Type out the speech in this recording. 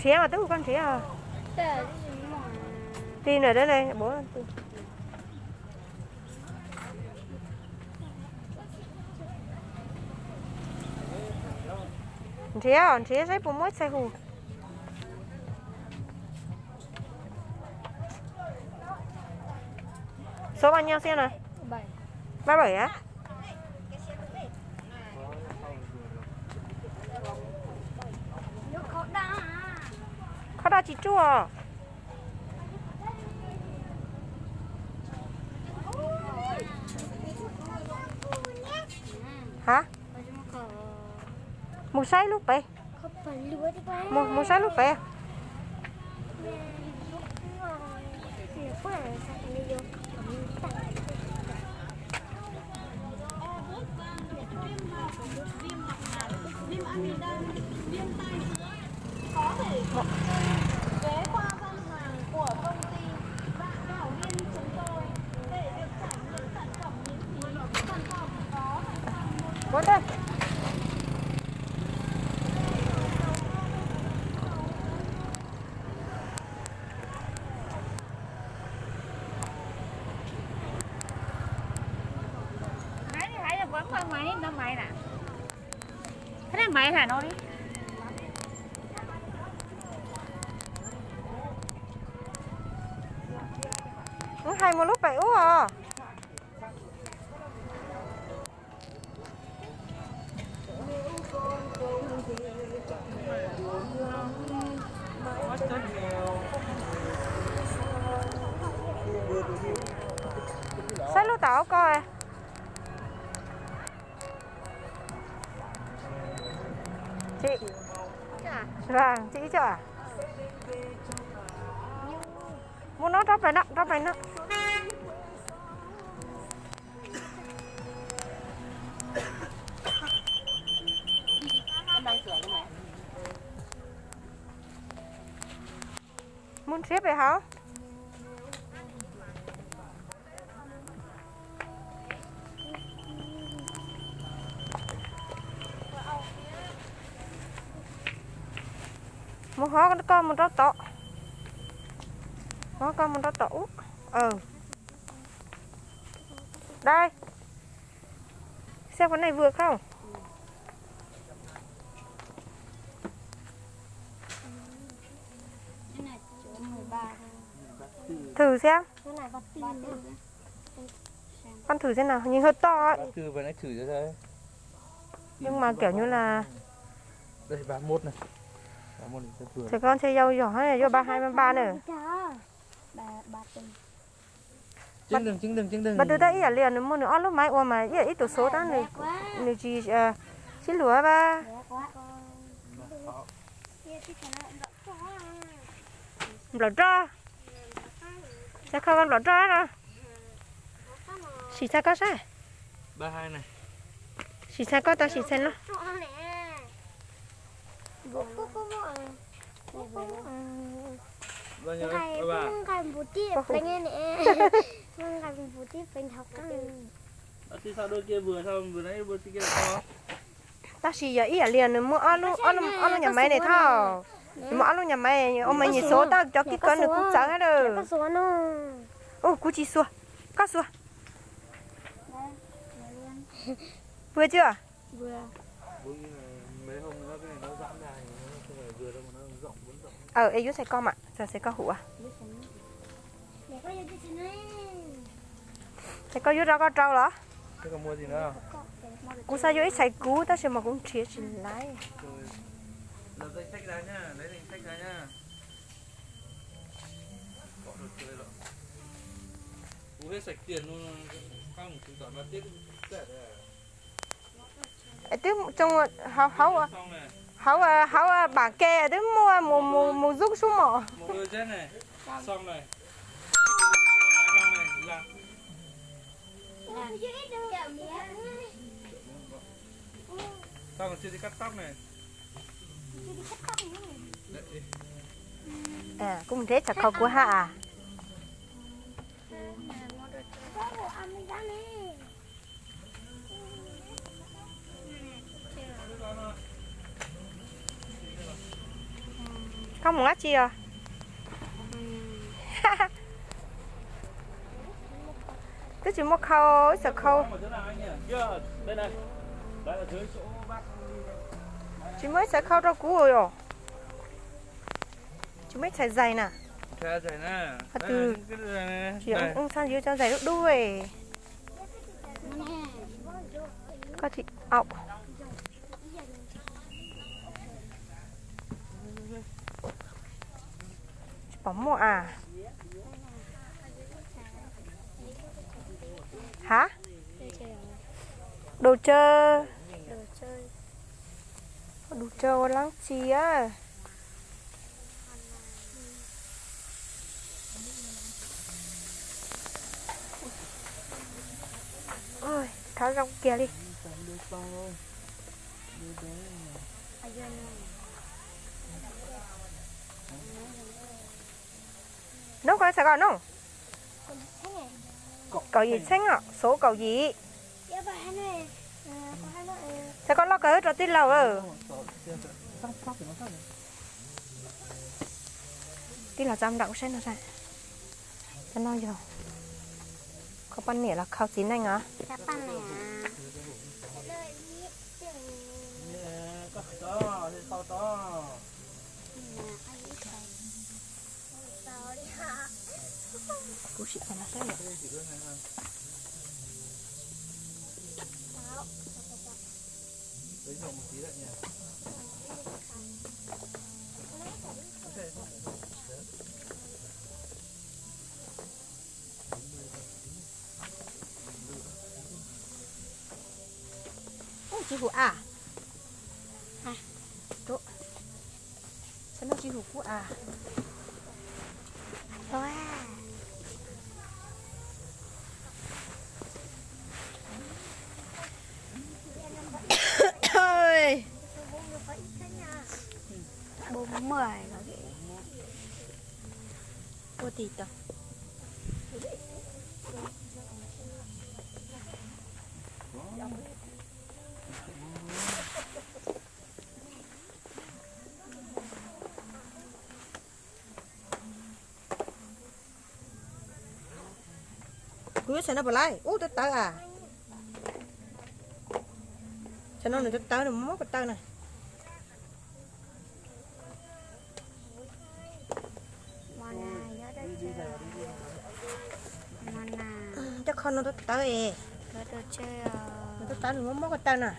Nrhiav mas twb hu koj nrhiav. Ti na, nrhiav nrhiav saib puas muaj ib txhais hum. Số bao nhiêu xem nào? Ba bảy á? Kho daj tsis ruaj. Hả? Mus saib lub pem. Mus, mus saib lub pem. Ua ntej. Wb hais mus lub pem ub os. Saib lub tau ko. Chị. Vâng, chị chọn à? Mua nó rau pem no, rau pem no. Mus nrhiav pem hauv. Mus hov koj mus rau tom. Hov koj mus rau tom ub. Đây. Xem con này vừa không? Thử xem. Con thử xem nào, nhìn hơi to ấy. Nhưng mà kiểu như là trẻ con chơi dao giỏ ấy, vô ba hai ba ba nữa. Ba từ tao ib yam li nws muaj nws ob lub máy ua mas ib yam ib tug số tab nws tsis sib luag ba. Nplaum roj. Xav kho nplaum roj no. Sim txhais koj saib. Sim txhais koj tau sim txhais no. Tab sis yog ib yam li nws muaj ob lub nyam maiv ne thov. Nws muaj ob lub nyam maiv ua mas nyiam xuav tau cov kib kov nws kuj txawv hab lawm. Ub, kuv tsis xuas. Koj xuas. Vừa chưa? Ờ, es yuav txhais koj mas, txhais koj hum. Txhais koj yuav rau koj rau los? Kuv xav yuav ib txhais kuv tab sis mas kuv nrhiav tsis laiv. Twb hauv, hauv, hauv bản kè twb muaj mus, mus, mus zub sub mom. Kuv mus nrhiav txhais kho kuv hab. Koj Mus dab tsi os? Twb tsis muaj khau, ib txhais khau. Tsis muaj ib txhais khau rau kuv os. Tsis muaj ib txhais zais na. Qhov twg? Tsis ua txhaj yuav cov zais dub dub. Koj tsis au. Tsis pom muaj a. Hav? Đồ chơi. Đồ chơi ua lab tsi a? Thov zoo kiag li. Nub, koj xav koj nub? Kaum yim txheeb os, số kaum yim. Xav koj loj kawg rau tij laug. Tij laug tsa nram kuv saib no. Cov no yog koj poj niam los khau txiv neej os. Kuv sim cia no saib. Ub, tsis hum a. Tsis hum, tsis hum kuv a. Ua ti tau. Kuv yuav txhais no puas laib? Ub, tawv tawv a. Txhais no nws tawv tawv, nws mob ko taw na. Cov kho no tawv tawv es. Nws tawv tawv, nws mob mob ko taw na.